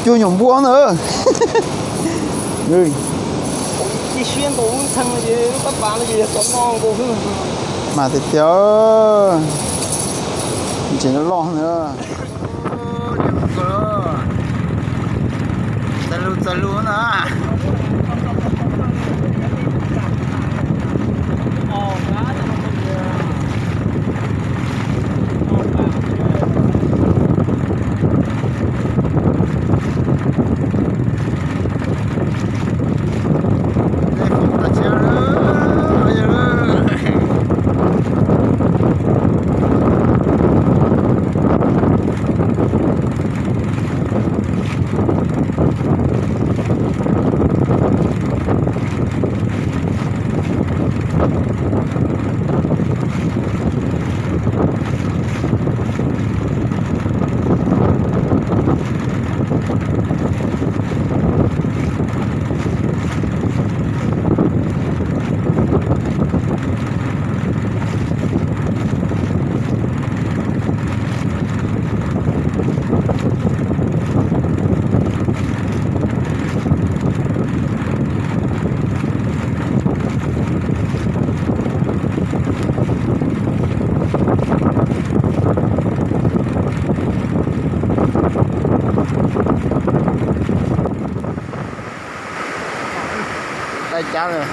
Cuag nyuam npua ntawd. Mas tiag tiag, ntses loj ntawd. Txawg lug txawg lug na. Dai cab lawm.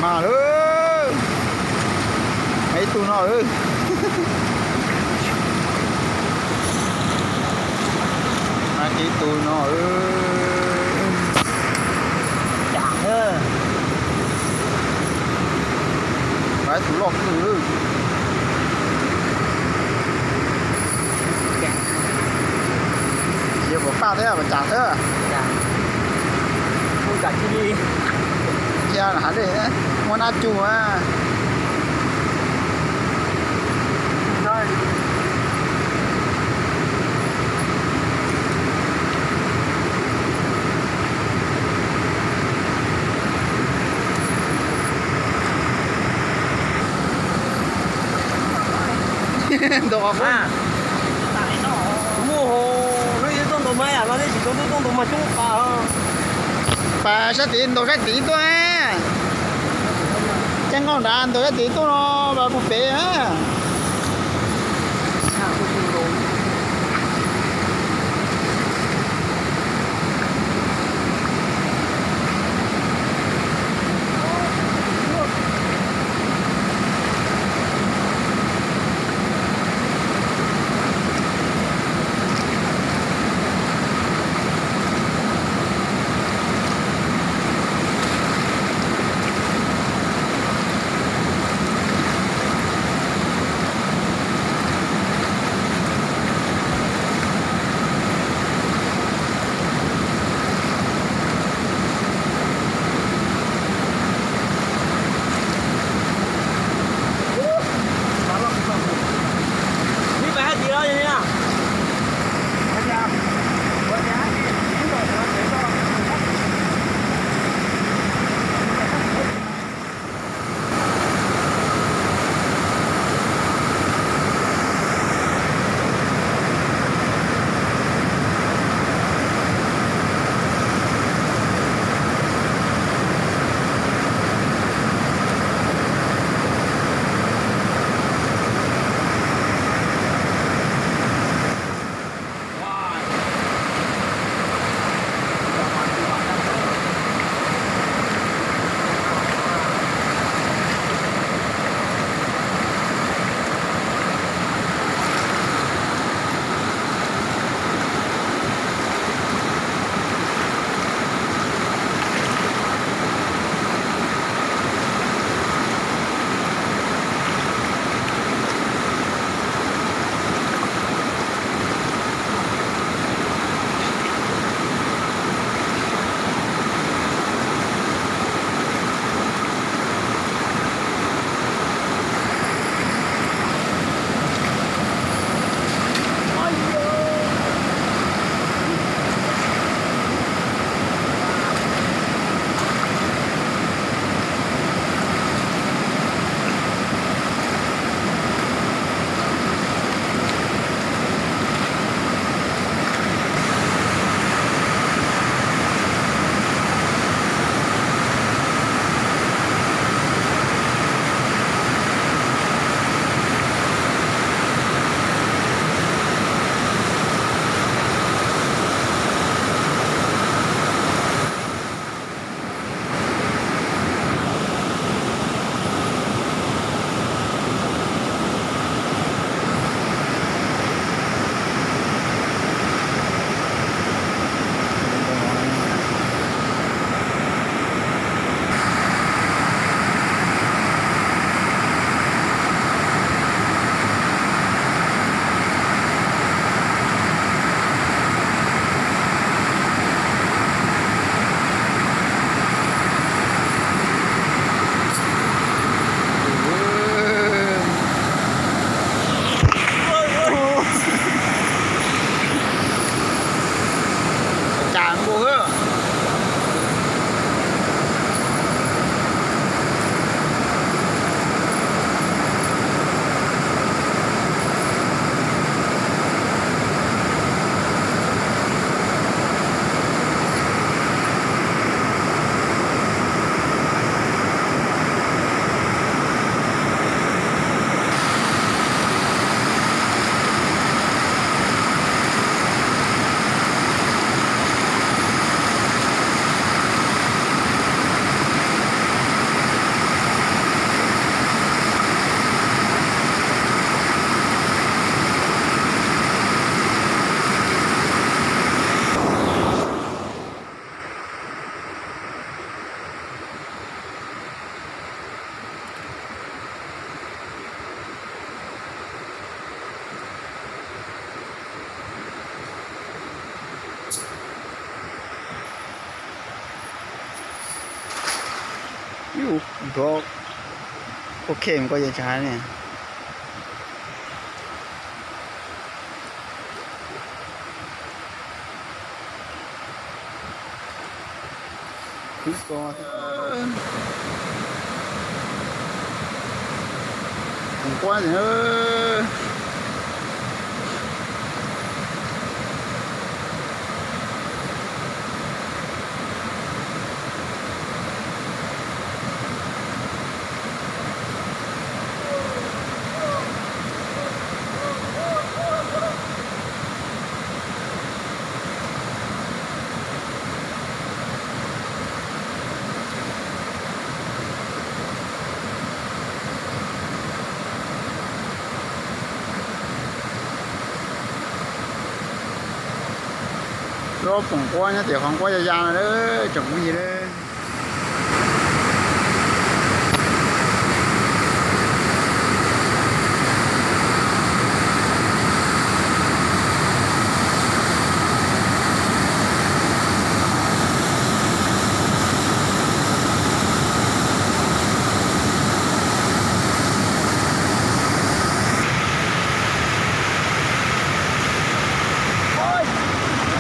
Mas lawm, ib tug no lawm. Ib tug no. Cas, ib tug loj kawg. Yog puas paj thiab puas cas thiab. Cia hav dej muaj nab cug a. Ntaus qhov qub. Muaj hos, lub yus tuaj ntaus mas yam no thiab tsis tau tuaj ntaus mas coob pas. Pas sab tid ntaus sab tid tuaj. Caij nkoj nrad ntaus sab tid tuaj no, pas puag pem na. Cas nkaus. Yuj, nrov, ok, koj yeej tsis hais ne. Khwv ko, nquab, Lub poom nquab nyob tim qhov nquab ya ya no lawm tsoom phooj ywg lawm.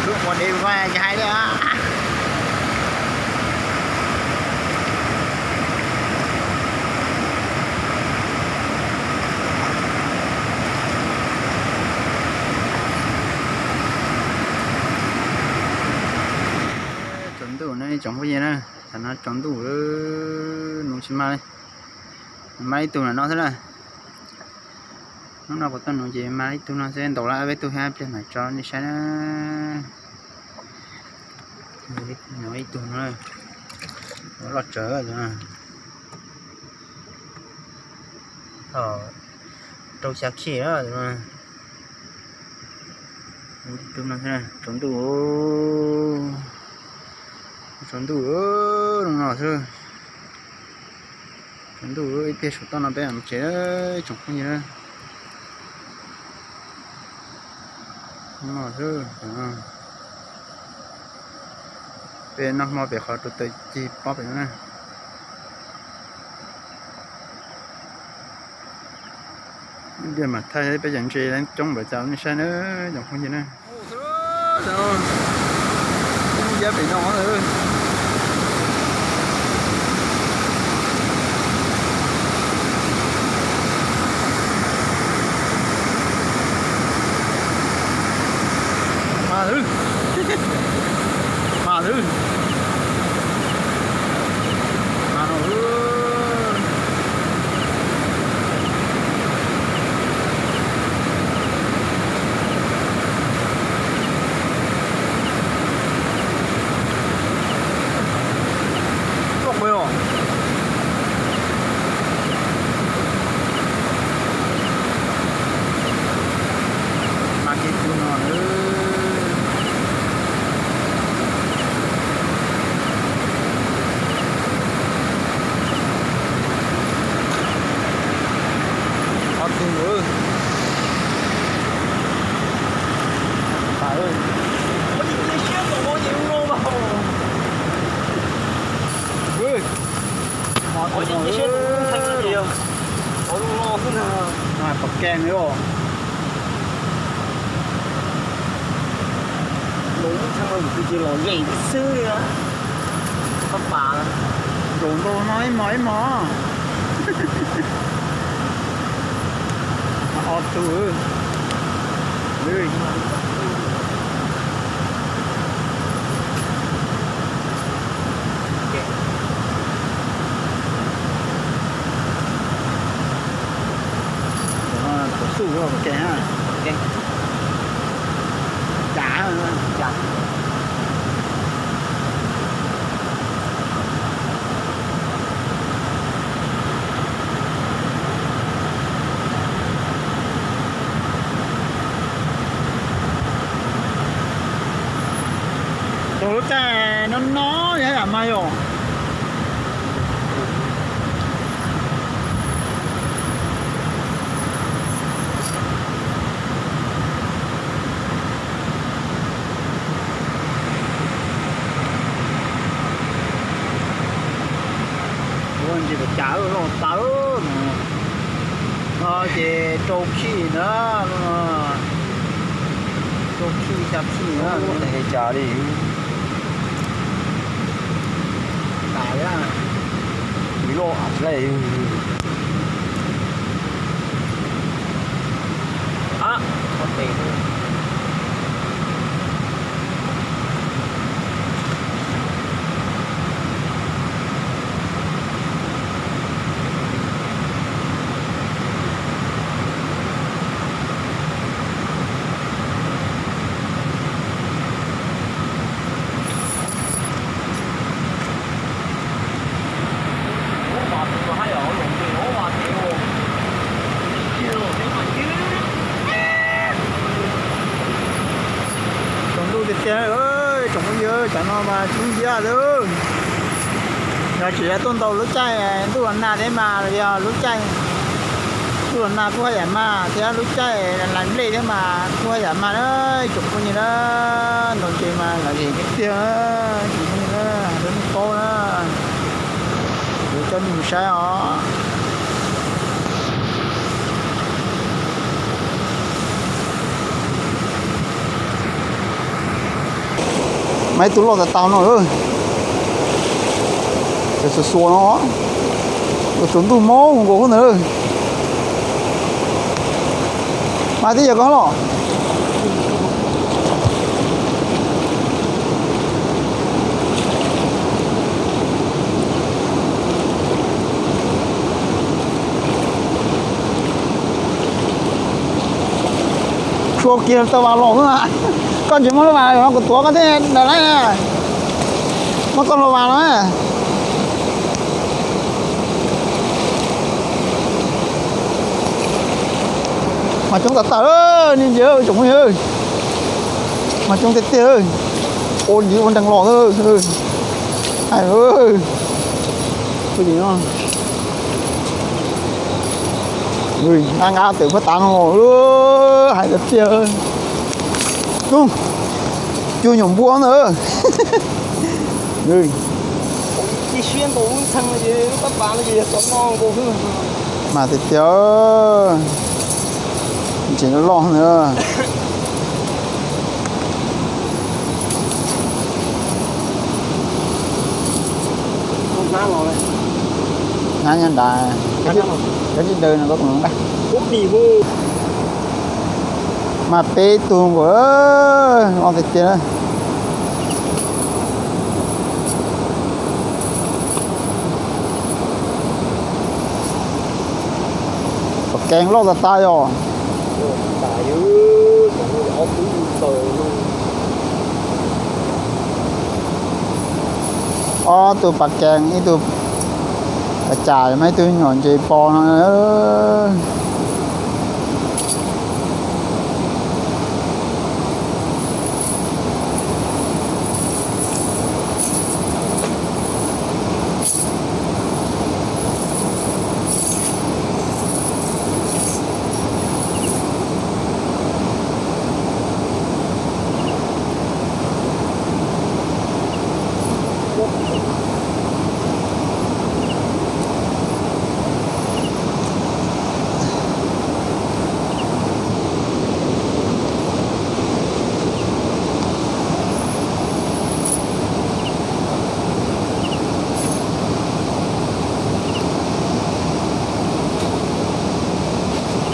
Lub ua dev ua ces hais li. Tsaus ntuj no tsoom phooj ywg na, tam no tsaus ntuj, nuv tsis mag li. Mag ib tug no xwb na. Hnub no kuv tuaj nuv ces mag ib tug no xwb, ntaus lawm peb tug thiab pliag mam tso nej saib na. Nuv ib tug no, loj tsawv. Rau xya khij. Tsaus ntuj, tsaus ntuj, zoo no xwb. Tsaus ntuj ib pliag saum toj no peb mam mus tsev tsoom phooj ywg na. Zoo no xwb. Peb noj hmo pem qhov rau taw cig pob pem no na. Ib pliag mam thaij peb cov ntses coob npaum cas nej saib na tsoom phooj ywg na. Ub, pem no. Mas, mas, mas no. Koj qhov os. Mas kiag tus no. Ob tug. Pom keeg li os. Los yeem xwb li. Ntaus ntau no ib mos ib mos. Ob tug. Thaum xub ua ke ha. Cas. Tus lub txaj no no yog yam mas yom. Ua ntsis pas cas loj tawv no. No ces rau khij na. Rau khij xya khij na. Cas li. Tais a. Loj le. Tsoom phooj ywg, cov no mas coob yam lawm. Yog tsis yog tuaj ntau lub caij ntuj los nag thiab mas los yog lub caij ntuj los nag kuj haj yam mag thiab lub caij lais nplej thiab mas kuj haj yam mag na. Tsoom phooj ywg na, ntaus ntses mas lom zem tiag tiag na, tsoom phooj ywg na, lub paub na, yuav coj nej mus saib os. Mas ib tug loj tas tas no, xuas xuas no, tsaus ntuj mob nkaus ntawd. Mas twb yog koj los. Tshuav kiag tau vas los xwb na. Koj tsis muaj lub vas no kuv tuav koj thiaj daws lawm. Muab koj lub vas no. Mas coob tas tas li ntag tsoom phooj ywg. Mas coob tiag tiag. Ua li ua nreeg los. Hais, nqa nqa tawm puag tav no, hais tiag tiag. Cug nyuam npua ntawd. Mas tiag tiag, ntses loj loj na. Hnab nyob nrad, cov tsis daws no koj tus nqa. Mas peb tug nkaus, loj tiag tiag. Pas kees loj tas tas yog. Ob tug pas kees, ib tug pas cas, mas ib tug nyuam ntses pos no.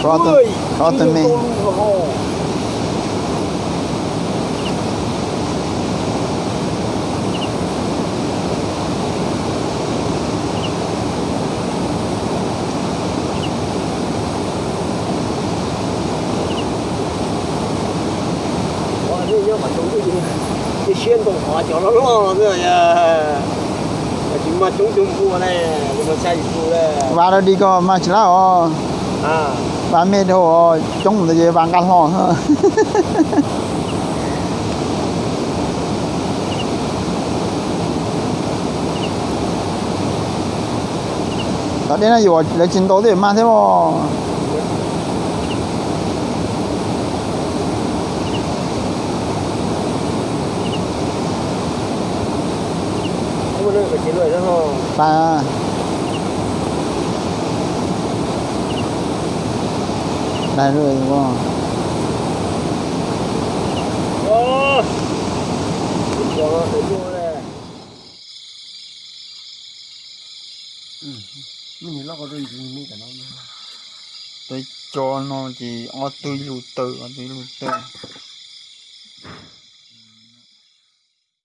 Rov tau me. Vas rau di koj mas tsis lab os. Vas me dhau, coob ntawd ces vas nqa hlo. Tom dej no yuav lawv tsis ntaus tej mas thiab os. Daig lawm. Peb cov no ces ob tug ib lub taw, ob tug ib lub taw.